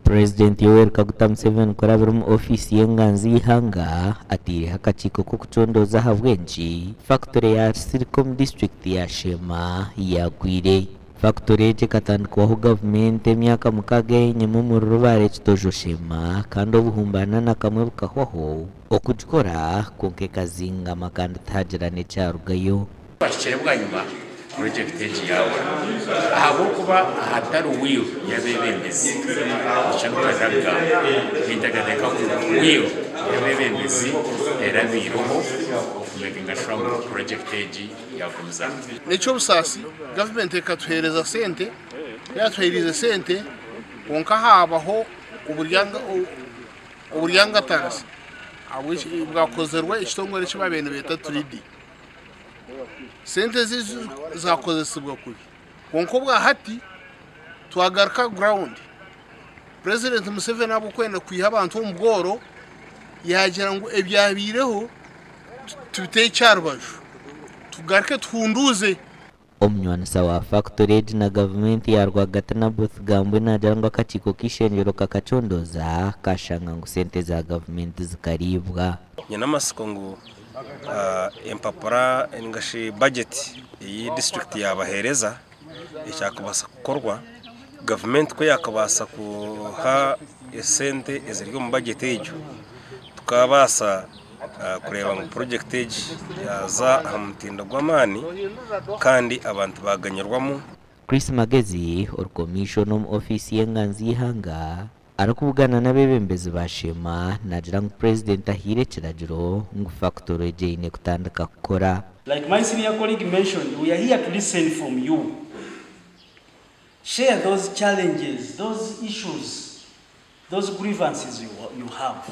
Purezidenti Yoweri Kaguta Museveni kurabira omu ofiisi y'enganzi y'eihanga ataireho akakiiko k'okucondooza ahabw'enki fakitore ya Silk omu disiturikiti ya Sheema yaagwire. Fakitore egi ekatandikwaho gavumenti emyaka mukaaga enyima omuri Rubare Kitojo Sheema kandi obuhumbi ana na kamwe bukahwaho okugikora kwonka ekazingama kandi tihagira n'ekyarugayo. Twahikire bwanyima purojekiti egi yaahwa ahabw'okuba ahatari will y'abeebembezi, nikyo ndikuhurira kugamba, ninteekateeka ngu will y'abeebembezi erabaireho okumekinga shuwa ngu purojekiti egi yaagumizamu. N'eky'obusaasi gavumenti ekatuheereza sente, ku yaatuheereize sente kwonka haabaho oburyangatanisa bwakozirwe ekitongore eki baabaire nibeeta Tridi. Sente ezi zakozesibwa kubi kwonka obwahati twagaruka ground Purezidenti Museveni ahabw'okwenda kwiha abantu omu bworo yagira ngu ebyabaireho tubiteekye aha rubaju tugaruke tuhunduuze. Omunywanisa wa fakitore egi na gavumenti ya rwagati Naboth Gambwe naagira ngu akakiiko k'eishengyero kakacondooza kashanga ngu sente za gavumenti zikariibwa. Nyine amatsiko ngu empapura ningashi bajeti ei disiturikiti yaabaheereza ekyakubaasa kukorwa, gavumenti ku yaakubaasa kuha esente eziri omu bajeti egyo, tukaabaasa kureeba ngu purojekiti egi yaaza aha mutindo gw'amaani kandi abantu baaganyirwamu. Chris Magezi ori komishona omu ofiisi y'enganzi y'eihanga arikubugana n'abeebembezi ba Sheema naagira ngu Purezidenti ahaire ekiragiro ngu fakitore egi eine kutandika kukora. Like my senior colleague mentioned, we are here to listen from you. Share those challenges, those issues, those grievances you, you have.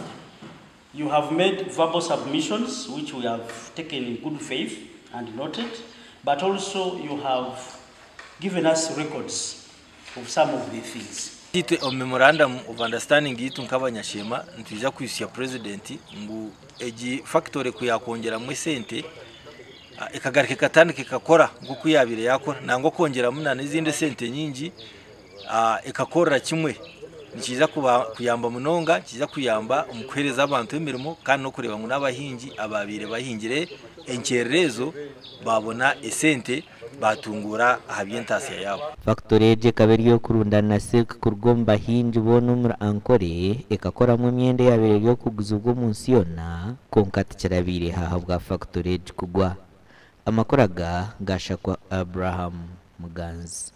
You have made verbal submissions, which we have taken in good faith and noted, but also you have given us records of some of the things. Itwe omu memorandum of understanding yitu nk'abanyashema nitwija kwisya president ngu egi factory ku yakwongyeramu esente ekagaruka ekatandika ekakora nk'oku yabaire yakora nangwa okwongyeramu na n'ezindi esente nyingi ekakorera kimwe nikiija kuyamba munonga, nikiija kuyamba omu kuheereza abantu emirimo kandi n'okureeba ngu n'abahingi ababaire bahingire enkyerera ezo baabona esente batunguura aha by'entaasya yaabo. Fakitore egi ekaba eri ey'okurundanira silk kuruga omu bahingi boona omuri Ankole ekakoramu emyenda eyabaire eri ey'okuguzibwa omu nsi yoona kwonka tikirabaireho ahabwa fakitore egi kugwa. Amakuru aga gashakwa Abraham Muganzi.